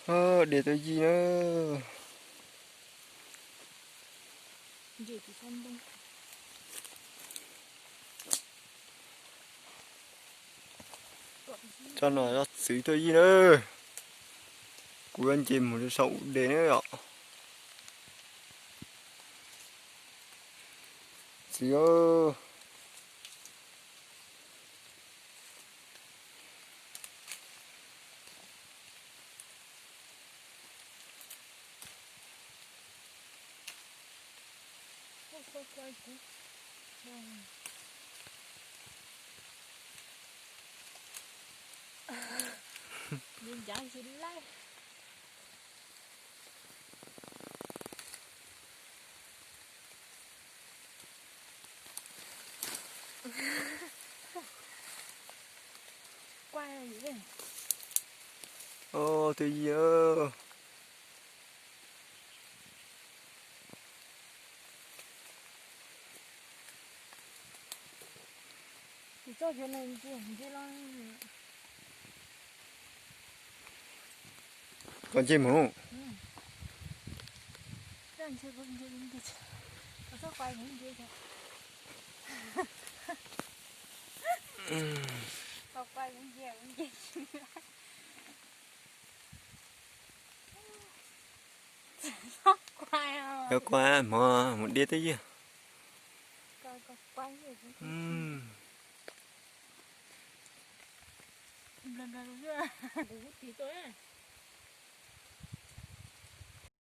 Ub, de tuaj yij na. Tsob no tsob txwv tuaj yij na. Kuv yuav nce mus rau saum ub de na yom. Txwv. Ub, tuaj yij. Koj nce mus. Yuav kuaj hmo mus de tuaj yij.